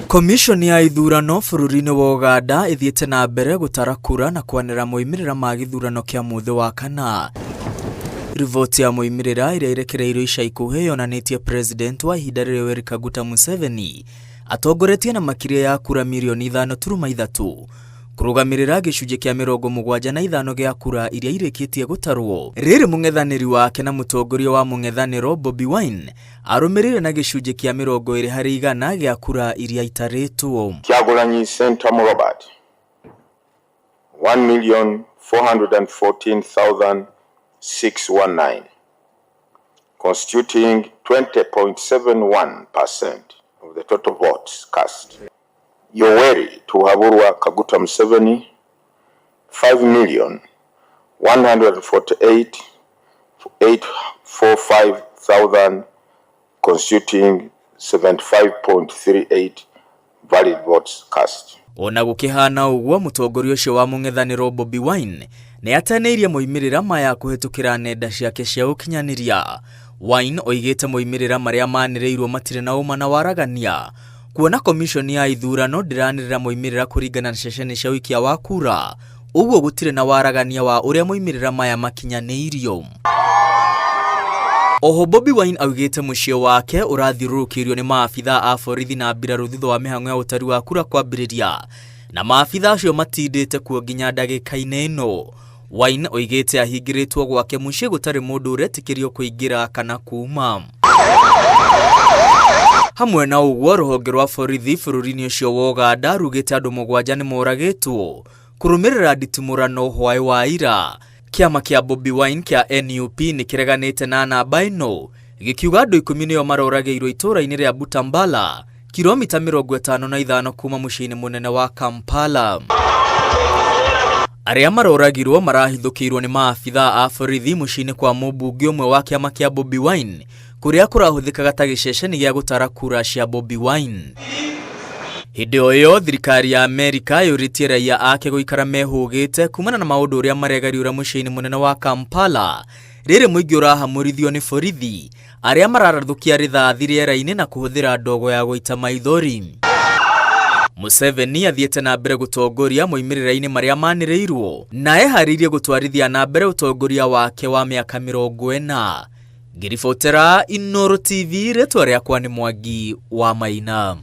Komishoni ya ithurano bũrũri-inĩ wa Ũganda ĩthiĩte na mbere gũtara kura na kwanĩrĩra moimĩrĩra ma gĩthurano kĩa mũthĩ wa kana. Riboti ya moimĩrĩra ĩrĩa ĩrekereirio ica ikuhĩ yonanĩtie President wa ihinda rĩrĩ Yoweri Kaguta Museveni atongoretie na makĩria ya kura mirioni 5.3 kũrũgamĩrĩra gĩcunjĩ kĩa 75 gĩa kura iria irĩkĩtie gũtarwo. Rĩrĩ mũng'ethanĩri wake na mũtongoria wa mũng'ethanĩro Bobi Wine arũmĩrĩire na gĩcunjĩ kĩa 20% gĩa kura iria itarĩtwo. Kyagulanyi Ssentamu Robert, 1,414,619, constituting 20.71% of the total votes cast. Yoweri Tibuhaburwa Kaguta Museveni, 5,148,845 constituting 75.38 valid votes cast. Ona gũkĩhana ũguo, mũtongoria ũcio wa mũng'ethanĩro Bobi Wine nĩ atanĩirie moimĩrĩra maya kũhĩtũkĩra nenda ciake cia ũkinyanĩria. Wine oigĩte moimĩrĩra marĩa manĩrĩirwo matirĩ na ũma na waragania, kuona komishoni ya ithurano ndĩranĩrĩra moimĩrĩra kũringana na ceceni cia ũikia wa kura, ũguo gũtirĩ na waragania wa ũrĩa moimĩrĩra maya makinyanĩirio. Oho Bobi Wine augĩte mũciĩ wake ũrathiũrũrũkĩirio nĩ maabithaa a borithi na mbirarũ thutha wa mĩhang'o ya ũtari wa kura kwambĩrĩria, na maabithaa acio matindĩte kuo nginya ndagĩka-inĩ ĩno. Wine oigĩte ahingĩrĩtwo gwake mũciĩ gũtarĩ mũndũ ũretĩkĩrio kũingĩra kana kuuma. Hamwe na ũguo, rũhonge rwa borithi bũrũri-inĩ ũcio wa Ũganda rugĩte andũ 7 nĩ moragĩtwo kũrũmĩrĩra nditimũrano hwaĩ wa ira. Kĩama kĩa Bobi Wine kĩa NUP nĩ kĩreganĩte na namba ĩno, gĩkiuga andũ 10 nĩo maroragĩirwo itũũra-inĩ rĩa Butambala, kilomita 55 kuma mũciĩ-inĩ mũnene wa Kampala. Arĩa maroragirwo marahithũkĩirwo nĩ maabithaa a borithi mũciĩ-inĩ kwa mũmbunge ũmwe wa kĩama kĩa Bobi Wine, kũrĩa kũrahũthĩkaga ta gĩceceni gĩa gũtara kura cia Bobi Wine. Hĩndĩ o ĩyo, thirikari ya Amerika yũrĩtie raia ake gũikara mehũgĩte kumana na maũndũ ũrĩa maregariũra mũciĩ-inĩ mũnene wa Kampala, rĩrĩ mũingĩ ũrahamũrithio nĩ borithi arĩa mararathũkia rithathi rĩera-inĩ na kũhũthĩra ndogo ya gũita maithori. Museveni athiĩte na mbere gũtongoria moimĩrĩra-inĩ marĩa manĩrĩirwo na eharĩirie gũtwarithia na mbere ũtongoria wake wa mĩaka 40. Ngĩribotera Inooro TV, rĩtwa rĩakwa nĩ Mwangi wa Maina.